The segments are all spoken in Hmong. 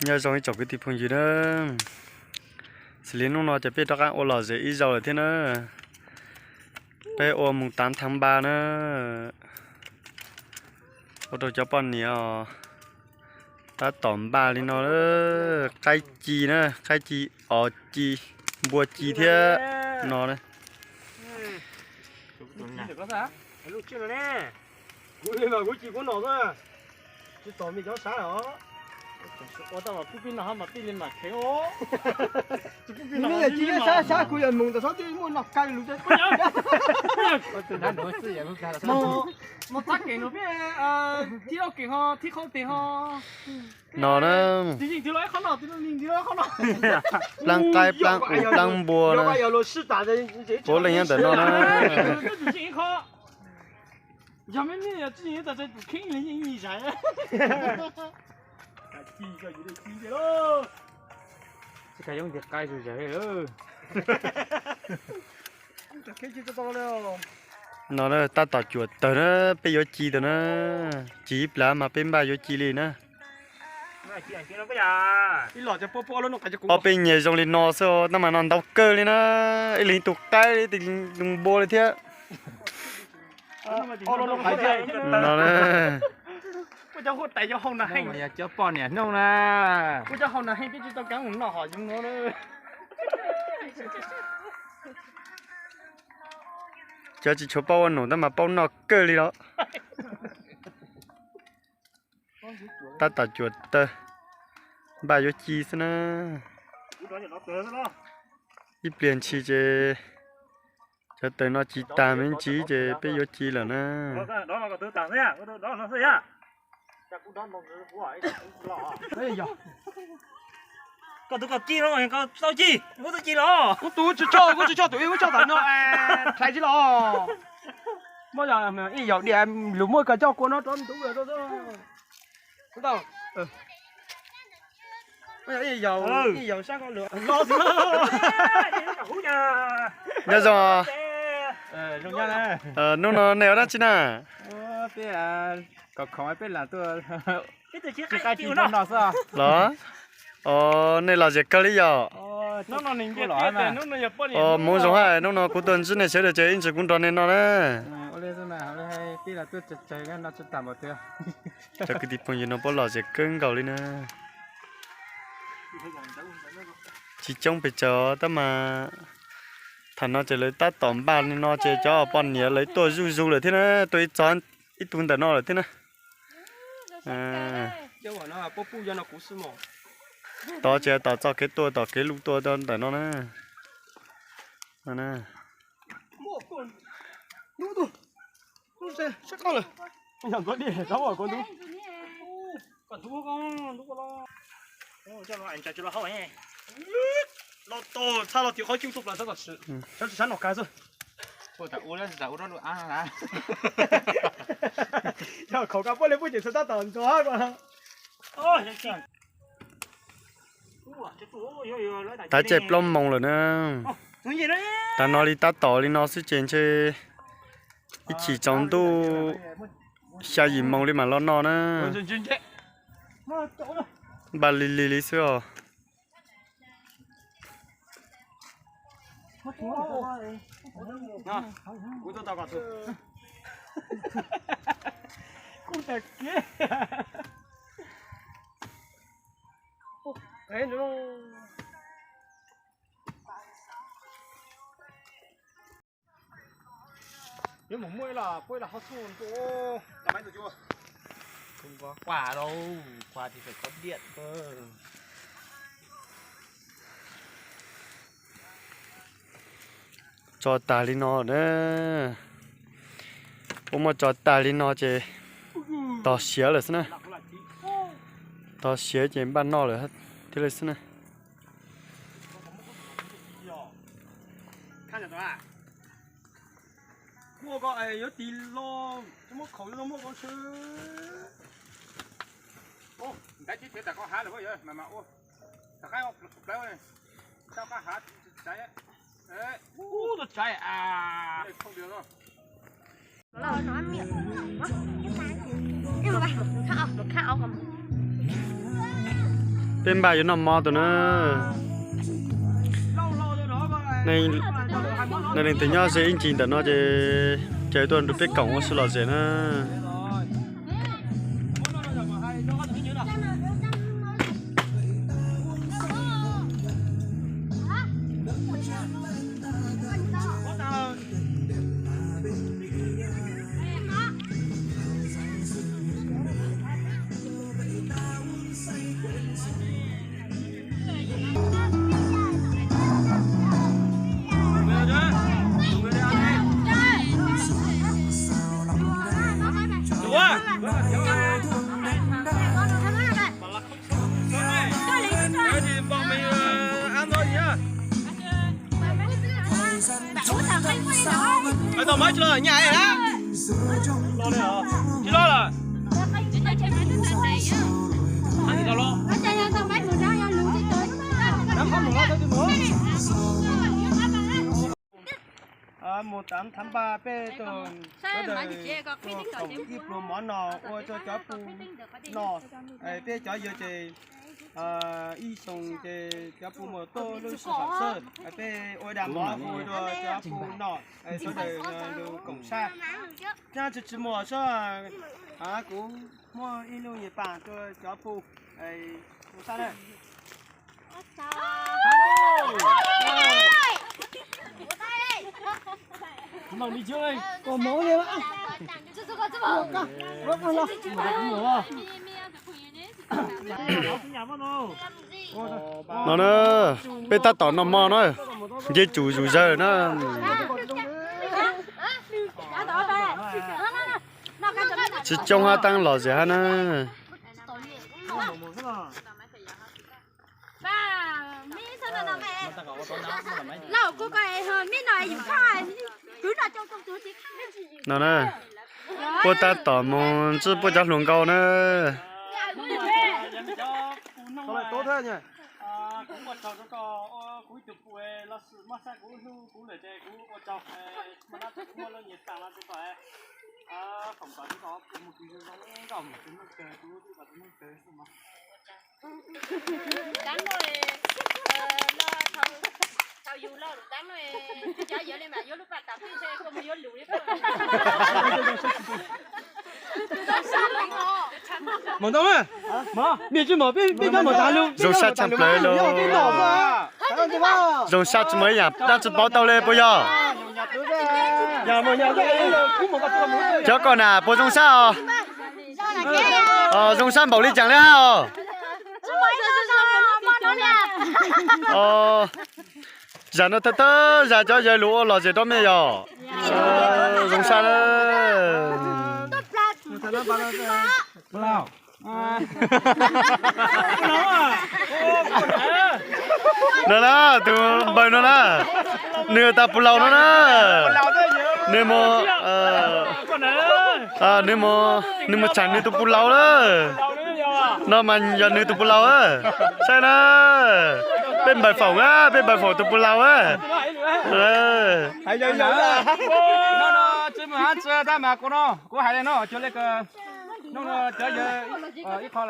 Nyob zoo ib tsoom kwv tij phooj ywg na, xws li hnub no ces peb rov qab ua lom zem ib zaug lawm thiab na. Peb ua mus tav thaj npaj na, ua rau cov poj niam os. Tab tom npaj li no, qaib ci na, qaib ci, os ci, npua ci thiab no na. Tsis txom me cov sab os. Ua tau mas pub pib noj hab mas pib li mas kheev os. Pib noj sab sab kuv yog mus ntawm sab twb muaj noj kawg lus. Mus txab keem no peb thib ob keem ho thib qhov tes ho. No na. Tis yeej tig los ib qhov no, tis yeej tig los ib qhov no. Plaab qaib plaab u plaab npua na. Puav leej nyob ntawm no na. Yog me me yog tsis yeej tas tsev tus kheeb li yeej ib zais. No tab tom cuam tawg na, peb yuav ci tawm na. Ci ib plag mas peb npaj yuav ci li na. Ob peb nyuag zoo li no xwb tab mas no ntau kawg li na. Ib leeg tus qaib li tus npua li thiab. No na. Cov poj niam hnub na. Cov tsis tshua paub ua num tab mas paub noj kawg li los. Tab tom cuam tawg, npaj yuav ci xwb na. Ib pliag ntshis ces cov tawg no ci tag me ntsis ces peb yuav ci lawm na. Koj tus koj ci los koj tau ci, kuv tus tsis tshua, kuv tsis tshua tus ib, kuv tshua tam no, hlais tsis los. Muab ib yaum diam lus muab koj coj kua no rov ntub. Nyob zoo. Hnub no nej ua dab tsi na? Kom khoom peb lam tuaj tsis qaib tsis noj xwb. Los, nej lom zem kawg li yom? Hmoov zoo hab, hnub no kuv tuaj ntsib nej sawv daws ces ib ntsis kuv nrog nej noj na. Cov kwv tij phooj ywg no puab lom zem kawg nkaus li na. Tsis coob pes tsawg tab mas thaum no ces lawv tab tom npaj li no ces cov poj niam lawv tuaj zuj zus lawm thiab na, tuaj ib txog ib tug ntawm no lawm thiab na. Tod ces tom txoj kev tuaj tom kev luj tuaj ntawm no na. Los tau txhaj los tim qhov cub tuaj plaws sab tom sab no kag xwb. Yog khoom koj puab li puab ces txhaj tab tom ntxuag. Tav caij plaub moos lawm na. Tav no li tab tom li no xwb ces ntshe ib chim tsaus ntuj xya yim moos li mam los noj na. Npaj lig lig li xwb os. Yuav mus muaj ib los puab ib los qhov txuj ntua. Kuv nqa quaj lauj, quaj tsis tawm kov diam. Tso tag li no na. Puab muab tso tag li no ces tog siav lawm xwb na. Tog siav ces npaj noj lawm thiab li xwb na. Muaj koj yuav tis lo, muab khaum yuav muab koj ntshe. Ntawd tsis tias tas koj hav lawm mas mas ua. Rov qab plawv, rov qab hav tsis tsaiv. Ub, tsis tsaiv a. Peb npaj yuav noj mov tus na. Neeg twg nyob ze ib ncig ntawm no ces caw tuaj nrog peb koom ua si lom zem na. Tsis lo lawm. Mus tam tham npaj peb tus sawv daws ib pluag mov no ua rau cov pub noj. Peb cov yawg ces ib xyoo ces cov pub mus tuaj lub sij hawm xwb, peb ua dag mov ua rau cov pub noj, sawv daws lug koom sab. Nyab tsis tsis muaj sab, kuv muab ib lub nyuag pas rau cov pub, mus sab na. No na, peb tab tom noj mov na, nce tsum zus zawg na. Tsis coob hab, tab lom zem hab na. No na, puab tab tom mus ntsib puab cov hluas nkauj na. Zoo sab tshaj plaws li. Zoo sab tsis muaj ib yaam dlaab tsi paub tau le puas yog? Cov koj na puas zoo sab os? Zoo sab npaum li caag le hab os? Zag no thawj thawj zag cov yawg lug ua lom zem rau mej yog? Zoo sab. No na, tus npawg no na, nwg tas puj laus no na, nwg mus, nwg mus tsaam nwg tus puj laus lawm. No mas yog nwg tus puj laus, saib na, peb npawg foom, peb npawg foom tus puj laus. Kuv hais le no, cov yawg, ib qho,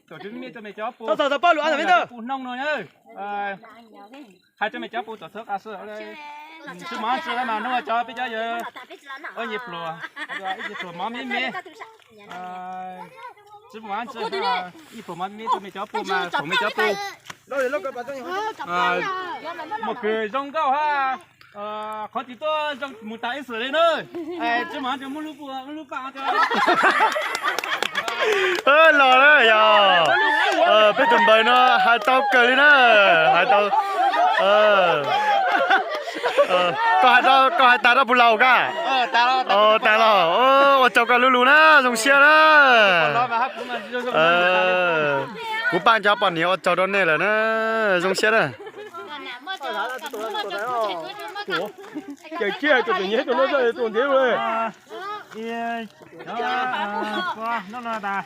tuam tswv mej tuaj mej cov puj noog no, hais rau mej cov puj tuam txhua qas xwb. Tsi mov tsi mas noog cov peb cov yawg, ib pluag, ib pluag mov me me, tsi mov tsi, ib pluag mov me me tuaj mej cov puj mas foom mej cov puj. Muaj kws zoo nkauj hab, qhov twg tuaj zoo mus tas ib xwm li na. Tsi mov tsi muab lub puj lub paj. Los na yog, peb tus npawg no hais tau kawg li na, hais tau. Koj hais tas rau puj laus koj? Tag los, ua tsaug koj lub lus na, zoo siab na. Kuv paab cov poj niam ua tsaug rau nej lawm na, zoo siab na. Cov, cov, cov, noog no tas,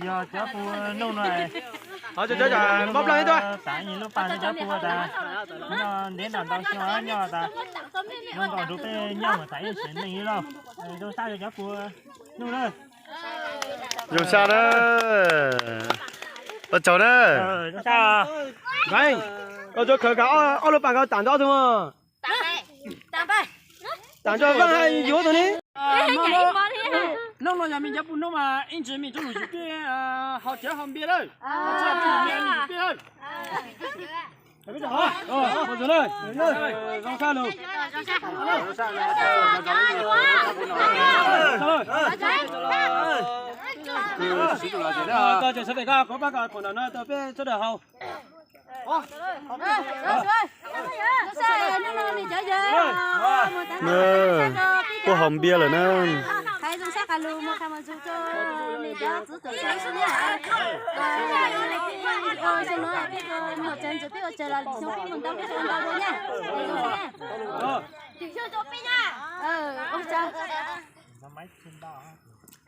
yog cov puj noog no, tas ib lub paj cov puj tas, ntev noj ntau xyoo nyob tas, zoo nkaus nrug peb nyob mus tas ib sim neej li lauj. Zoo sab yog cov puj noog na. Zoo sab na. Ua tsaug na. Koj tsuas khawv kawg ob lub pas ko tam nto tug mas. Tam nto Vaj hais yuav tug ne. Hnub no yog me ntxov puj hnub mas ib ntsis me tub lug yus peb haus cawv haus npias lawm. Zoo sab lug. Koj tseem sawv daws koj kuv pab koj pum nram no rau peb sawv daws haus. Puab haus npias lawm na.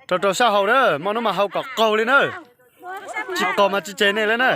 Rau rau sab hauv na, hmo no mas haus kom qaug li na. Tsis qaug mas tsis tseg nej lawm na.